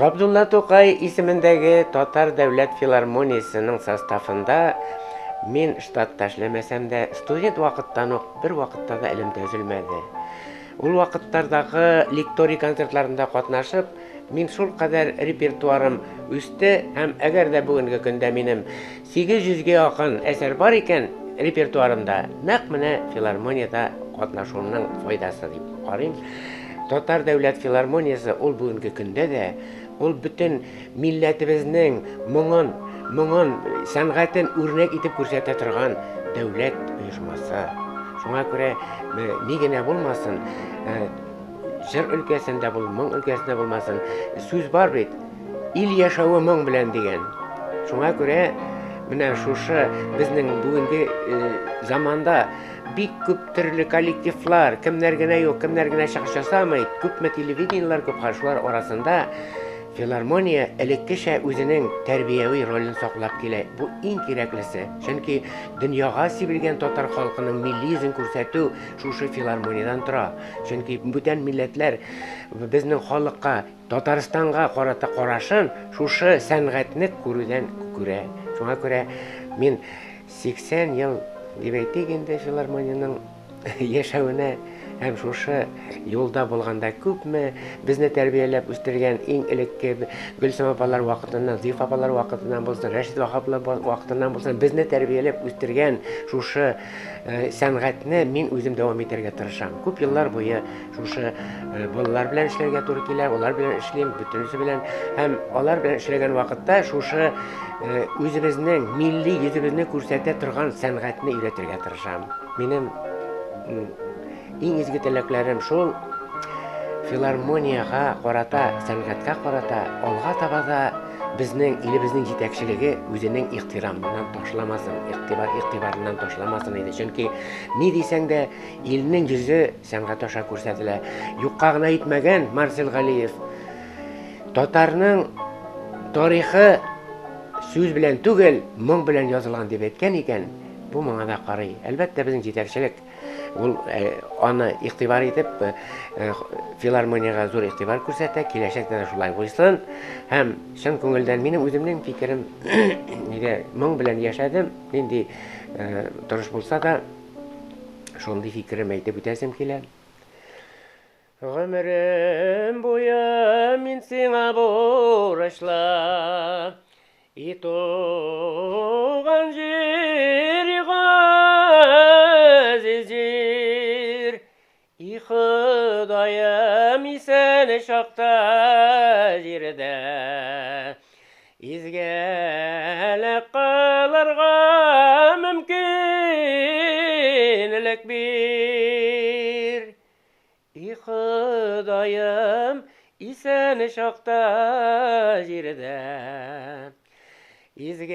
Габдулла Тукай исемендәге Татар дәүләт филармониясенең составында мин штатта эшләмәсәм дә, студент вакыттан ук бер вакытта да элемтә өзелмәде. Ул вакытлардагы лекторий концертларында катнашып, мин шулкадәр репертуарым үсте һәм әгәр дә бүгенге көндә минем 800 гә якын әсәр бар икән репертуарымда, нәкъ менә филармониядә катнашуымның файдасы дип карыйм. Татар дәүләт филармониясе ул бүгенге көндә дә ул бөтен милләтебезнең моңын, моңын, сәнгатен үрнәк итеп күрсәтә торган дәүләт оешмасы. Шуңа күрә ни генә булмасын, җыр өлкәсендә бул, моң өлкәсендә булмасын, сүз бар бит, ил яшәве моң белән дигән. Шуңа күрә менә шушы безнең бүгенге заманда бик күп төрле коллективлар, кемнәр генә юк, кемнәр генә чыгыш ясамый, күпме телевидениеләр күп, шулар арасында филармония элеккечә үзенең тәрбияви ролен саклап килә. Бу иң кирәклесе. Чөнки дөньяга сибелгән татар халкының милли йөзен күрсәтү шушы филармониядән тора. Чөнки бүтән милләтләр безнең халыкка, Татарстанга карата карашын шушы сәнгатьне күрүдән күрә. Шуңа күрә мин 80 ел дип әйтик инде филармониянең яшәвенә һәм шушы юлда булганда күпме безне тәрбияләп үстергән иң элекке Гөлсем апалар вакытыннан, Зифа апалар вакытыннан булсын, Рәшит Ваһаплар вакытыннан булсын, безне тәрбияләп үстергән шушы сәнгатьне мин үзем дәвам итәргә тырышам. Күп еллар буе шушы балалар белән эшләргә туры килә, алар белән эшлим, бөтенесе белән. Һәм алар белән эшләгән вакытта шушы үзебезнең милли йөзебезне күрсәтә торган сәнгатьне өйрәтергә тырышам. Минем иң изге теләкләрем шул, филармониягә карата, сәнгатькә карата алга таба да безнең илебезнең җитәкчелеге үзенең ихтирамыннан ташламасын, игътибар игътибарыннан ташламасын иде. Чөнки ни дисәң дә, илнең йөзе сәнгать аша күрсәтелә. Юкка гына әйтмәгән Марсель Галиев, татарның тарихы сүз белән түгел, моң белән язылган дип әйткән икән. Бу моңа да карый. Әлбәттә, безнең җитәкчелек ул аны игътибар итеп, филармониягә зур игътибар күрсәтә, киләчәктә дә шулай булсын. Һәм чын күңелдән минем үземнең фикерем, нигә моң белән яшәдем, нинди торыш булса да, шундый фикерем әйтеп үтәсем килә. Гомерем буе мин сиңа бурычлы. И туган җир, и газиз җир. И Ходаем, исән чакта җирдә изгелек кылырга мөмкинлек бир. И Ходаем, исән чакта җирдә изгелек